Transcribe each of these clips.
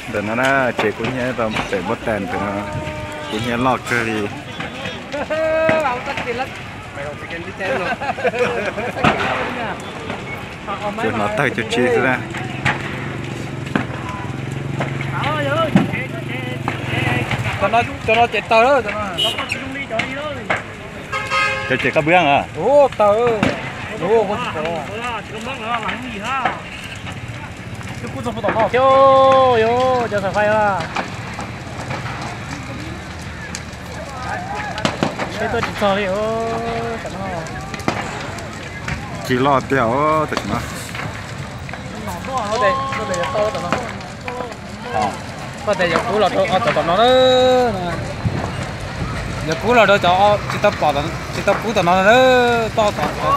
Ntawm no na, tsev kub hnyiab rau pem npab tas ntawm no, kub hnyiab loj kawg li. Cov hnov tawg cov tsi xwb na. Cov no ces tawg. Cov ces kab bwab a. Tawg. Cov xav fais, seb tuaj tsis txog li. Tsis loj tiag tam sim no. Koj tias yog kub los rau tom no na. Yog kub los rau cov tsis tau pom, tsis tau kub tom no na. Toj tom no.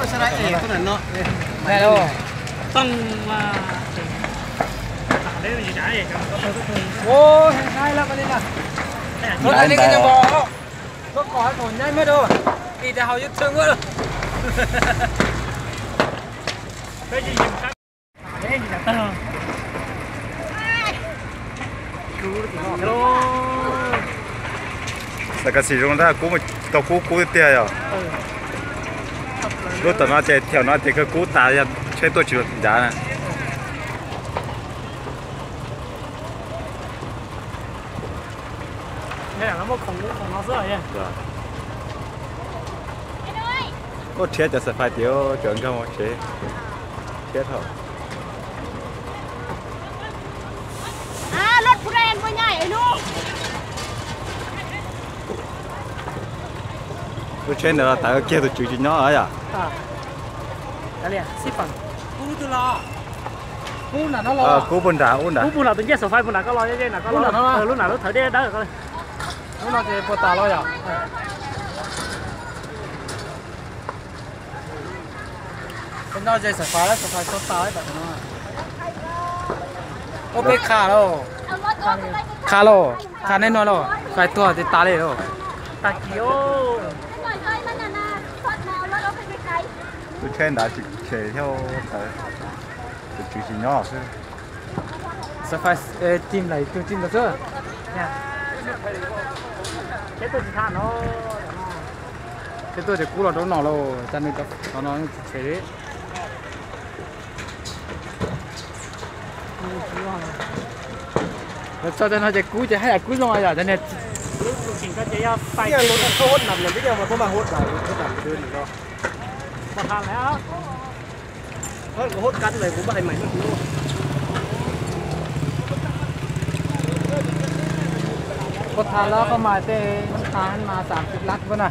Xav kas xis zoo ntag, kub tsis tau kub kub tiag yog. Lub tom no ces thaum no ces kawg kub tas, yog tsheb tuaj tsis los ncav na. Ua rhiab cov xav fais tias cov nkag tsev thiab thaum. Lub tsheb ntawd los tawv kiag tus tswv tsis nyob yom. Kub puag nram ub nrad. Kub puag nram tus ncej xav fais puag nram koj los, lub nram lub thawv deb dawb. Lub no ces puas tas los yom? Peb nyob ze xav fais, xav fais tau tas tam no. Ua peb qha lauj. Qha lauj, qha nej no lauj, fais tuag ces tas li lauj. Lub tsheb nrad tsis tshem thiab, tus tswv tsis nyob xwb. Xav fais tim lawm tus tim ntawd xwb. Tsheb tuaj ces kub los rau no lauj, cas nws tsis tshem li. Lawv tso cov no ces kub ces haj yam kub zoo yom, cov niag. Puas tas los koj mas tej nab tas mas xaam sib lab puab na.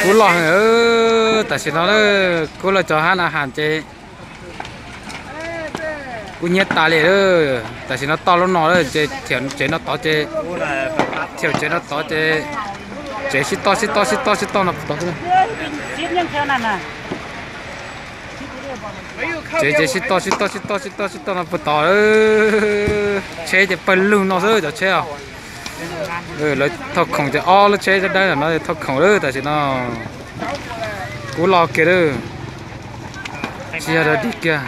Kub los, tam sim no kub los cov hab na has ces kub hnyiab tas li lawm. Tam sim no toj lub no lawm ces thaum tsev no tod ces, thaum tsev no tod ces tsev sib toj sib toj sib toj sib toj no tod. Tsev ces sib toj sib toj sib toj sib toj sib toj no puag tod. Tsheb ces pawg lug no xwb cov tsheb os. Lawv thauj khoom ces ob lub tsheb dawb dawb no thauj khoom lawm tam sim no. Kub los kiag lawm, tsis yog dog dig kiag.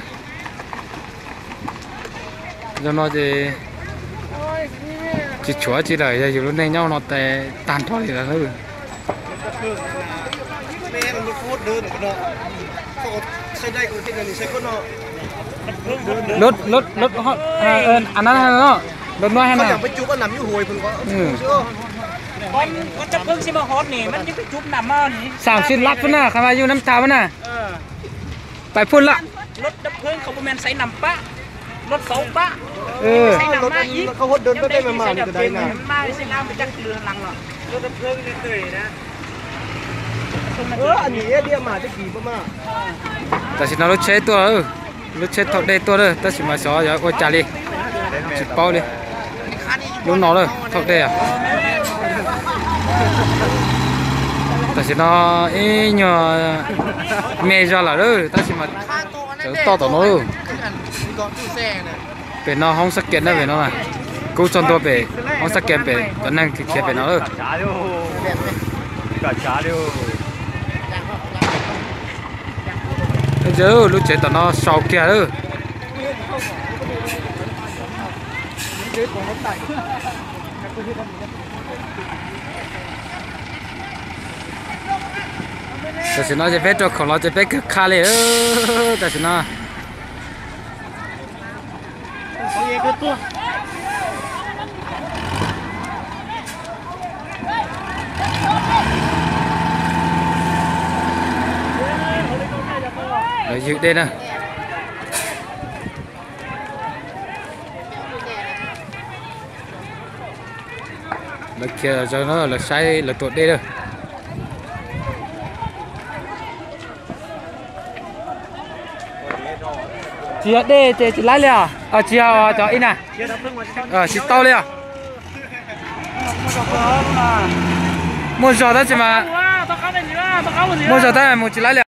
Yog no ces tsis tshuav tsi lawm, yog yus lub neej nyob no ces tag nrho li lawm. Lub, lub, lub, a, lub no, lub no hab na. Xaam sib lab puab na, qhov mas yug nab tas puab na. Pais puag lawm. Tam sim no lub tsheb tuaj, lub tsheb thauj dej tuaj lawm, tab sis mas xyov yuav ua cas li, tsis paub li. Lub no lawm thauj dej. Tam sim no ib nyuag me zog lawm lawm, tab sis mas tseem toj tom no lawm. Pem no hoob xab kias na, pem no na. Kub txog ntua pem hoob xab kias pem, cov neeg khiav pem no lawm. Lub tsev tom no sau kiag lawm. Tam sim no ces peb rau khoom los ces peb kawg qha li tam sim no. Lawv ywg dej na. Lawv khiav zog no lawv saib lawv tuam dej lawm. Tsis yog dej ces tsis laib li os. Tsis yog cov ib na. Tsis tau li os. Muaj zog tab sis mas, muaj zog tab mus tsis laib li.